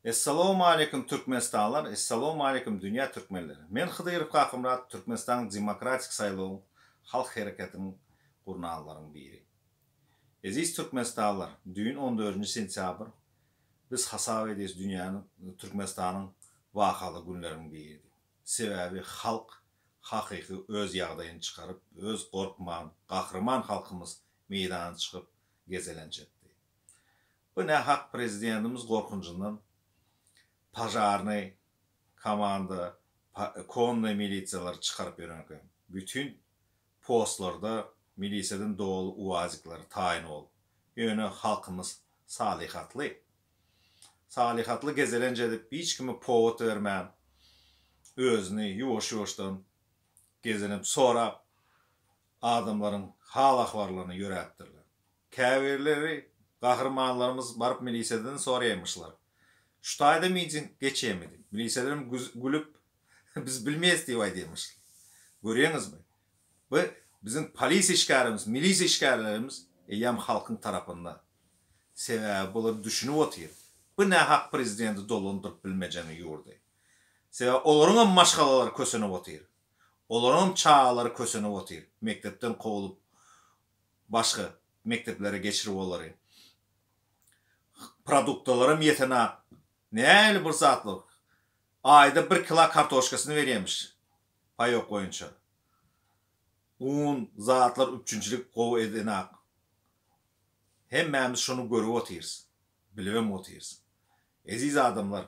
Essalawmaleýkum Türkmenistanlar Essalawmaleýkum dünýä türkmenleri Men Hydyrow Kakymyrat Türkmenistanyň Demokratik saýlawyň Halk hereketiniň gurnanlaryň biri Eziz Türkmenistanlar düýn on dördünji sentýabr biz hasap edýäs dünýäniň Türkmenistanyň wakaly günleriniň biridi sebäbi halk hakyky öz ýagdaýyny çykaryp öz gorkman gahryman halkymyz meýdana çykyp gezelenç etdi. Bu nähak prezidentimiz gorkunjyndan požarnyý komanda konnyý milisiýalary çykaryp ýören eken. Bütin postlarda milisiýadan doly uazikleri taýyn bolup. Ýöne halkymyz salyhatly. Salyhatly gezelenç edip hiç kime powod bermän özüni ýuwaş-ýuwaşdan gezenip sorap adamlaryň hal-ahwallaryny ýöräpdirler. Käbirleri gahrymanlarymyz baryp milisiýadan soraýamyşlar. Şu taýda miting geçýämi diýip. Milisiýalarem gülüp, biz bilmeýäs diýip aýdýamyşlar. Görýäňizmi? Bu biziň polisiýa işgärimiz, milisiýa işgärlerimiz eýýäm halkyň tarapynda. Sebäbi bular düşünip otyr. Bu nähak prezidenti dolandyryp bilmejegini ýurdy. Sebäbi olaryňam maşgalalary kösenip otyr. Olaryňam çagalary kösenip otyr. Mekdepden kowulyp başga mekdeplere geçirip olary. Produktalaram ýetenak. Nähili bir zatlar. Aýda bir kila kartoşkasyny berýämiş. Paýok boýunça. Un, zatlar üpjünçilik gowy edenak. Hemmämiz şony görüp otyrys. Bilibem otyrys. Eziz adamlar,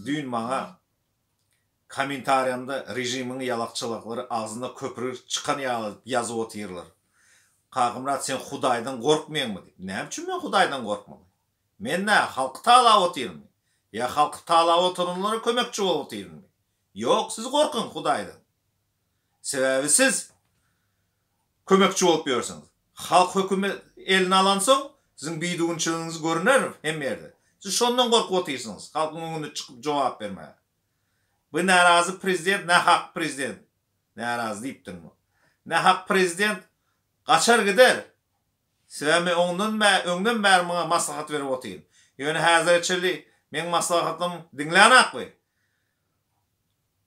düýn maňa Kommentariýamda režimiň ýalakçylyklary agzynda köpüri çykan ýaly edip ýazyp otyrlar. Kakamyrat sen Hudaýdan gorkmaýaňmy diýip. Näme üçin men Hudaýdan gorkmaly? Men nä, halky talap otyrynmy? Ýa halky talap oturanlara kömekçi bolup otyrynmy? Ýok, siz gorkuň Hudaýdan. Sebäbi siz kömekçi bolup ýörsüňiz. Halk hökümi eline alansoň, siziň bidüwünçiligiňiz görüner hemme ýerde. Siz şondan gorkup otyrsyňyz, halkyň öňünde çykyp jogap bermäge. Bu närazy prezident nähak prezident. Närazy diýipdir bu. Nähak prezident gaçar gider. Sebäbi men oňdan bäri, öňden bäri muňa maslahat berip otyryn. Ýöne häzire çenli meň maslahatymy diňlänakmy?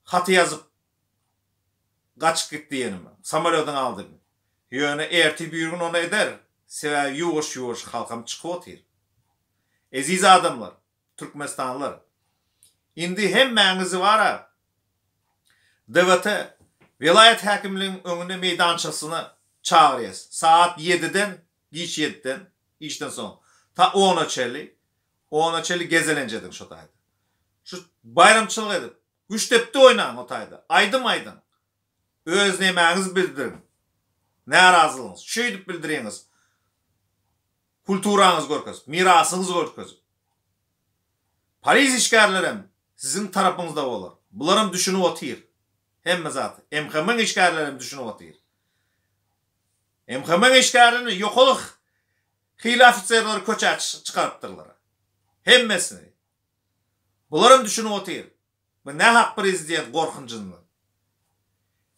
Haty ýazyp gaçyp git diýenimi. Samolýodyň aldy. Ýöne ertir birgün ony eder. Sebäbi ýuwaş-ýuwaş halkam çykyp otyr. Eziz adamlar, türkmenistanlylar. Indi hemmäňizi bara DWT welaýat häkimligiň öňüne meýdançasyna çagyrýas. Sagat ýediden, giç ýediden, işden soň, ta ona çenli, ona çenli gezelenç ediň şo taýda. Şu baýramçylyk edip, Güçdepdi oýnaň o taýda. Aýdym aýdyň. Öz nemäňizi bildiriň. Närazylygyňyzy. Şeýdip bildiriňiz. Kulturaňyzy görkezip, mirasyňyzy görkezip. Polis işgärlerem siziň tarapyňyzda bolar. Bularam düşünip otyr. Hemme zat. MHM-iň işgärlerem düşünip otyr. MHM-iň işgärlerini ýokary hili ofiserleri köçä çykarypdyrlar. Hemmesini. Bularam düşünip otyr. Bu nähak prezident gorkunjyndan.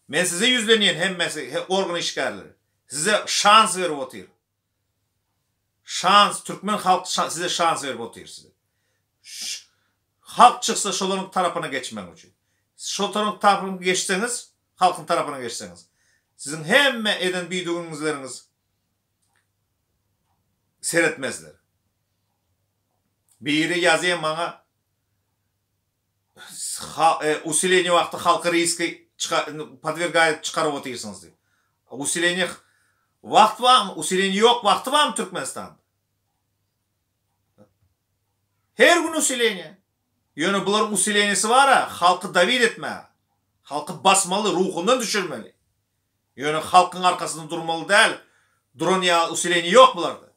Men size ýüzlenýän hemmesi organ işgärleri. Size şans berip otyr. Şans türkmen halk size şans berip otyr size. Halk çyksa şolaryň tarapyna geçmegiň üçin. Şol tarapyna geçseňiz, halkyň tarapyna geçseňiz. Siziň hemme eden bidügüňizleriňiz seretmezler. Biri ýazýa maňa usileniýe wagty halky riske podwergaýyp çykaryp otyrsyňyz diýip. Usileniýe wagt barmy? Usileniýe ýok wagty barmy Türkmenistanda? Her gün usileniýe. Ýöne bularyň usileniýesi bar-a, halky dawit etmäge. Halky basmaly, ruhundan düşürmeli. Ýöne halkyň arkasynda durmaly däl, duran ýaly usileniýe ýok bularda.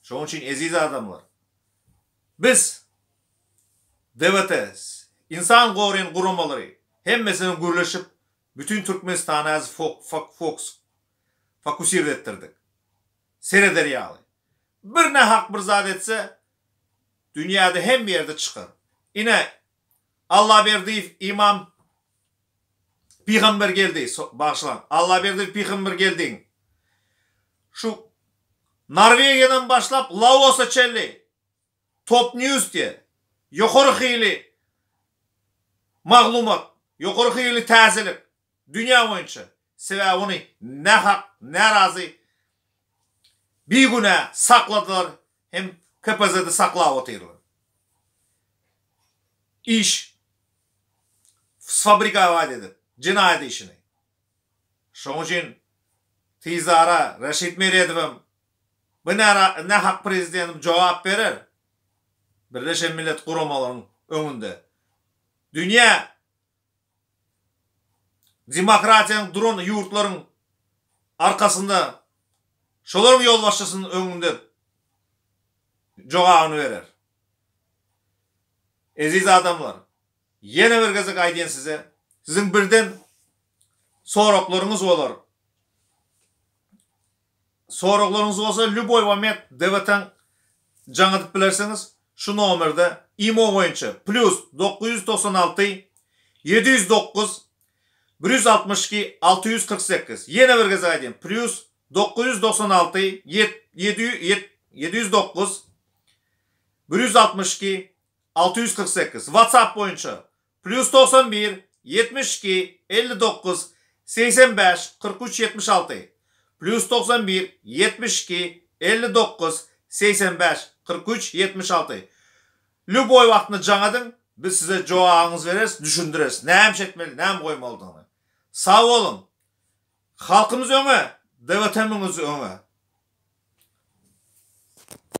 Şonuň üçin eziz adamlar, biz DWT, insan goraýan guramalary hemmesi bilen gürleşip, bütin Türkmenistany häzir fokus, fokusird etdirdik. Sereder ýaly. Bir nähak bir zat etse, dünýäde hemme ýerde çykar. Ine, Allaberdiýew imam Pygamber geldi, bagyşlaň, Allaberdiýew pygamber geldiň. Şu Norwegiýadan başlap Laosa çenli Top News diýe. Ýokary hili maglumat, ýokary hili täzelik dünýä boýunça. Sebäbi ony nähak, närazy, bigünä sakladylar hem KPZ-de saklap otyrlar. Iş sfabrikowat edip, jenaýat işini. Şonuň üçin tizara Reşit Meredowem bu nähak prezidentim jogap berer Birleşen Millet Guramalaryň öňünde. Dünýä demokratiýanyň duran ýurtlaryň arkasynda şolaryň ýolbaşçysynyň öňünde jogabyny berer. Eziz adamlar, ýene bir gezek aýdýan size, siziň birden soraklaryňyz bolar. Soraglaryňyz bolsa lýuboý moment DWT-ň jaň edip bilersiňiz şu nomerde imo boýunça plýus 996 709 162 648 ýene bir gezek aýdýan plýus 996 709 162 648 WhatsApp boýunça plýus 91 72 59 85 43 76 plýus 91 72 59 85 43 76 Lýuboý wagtynda jaň ediň, biz size jogabyňyzy bereris, düşündireris, näme iş etmeli, näme goýmalydygyny. Sag boluň! Halkymyz öňe, DWT-miňiz öňe!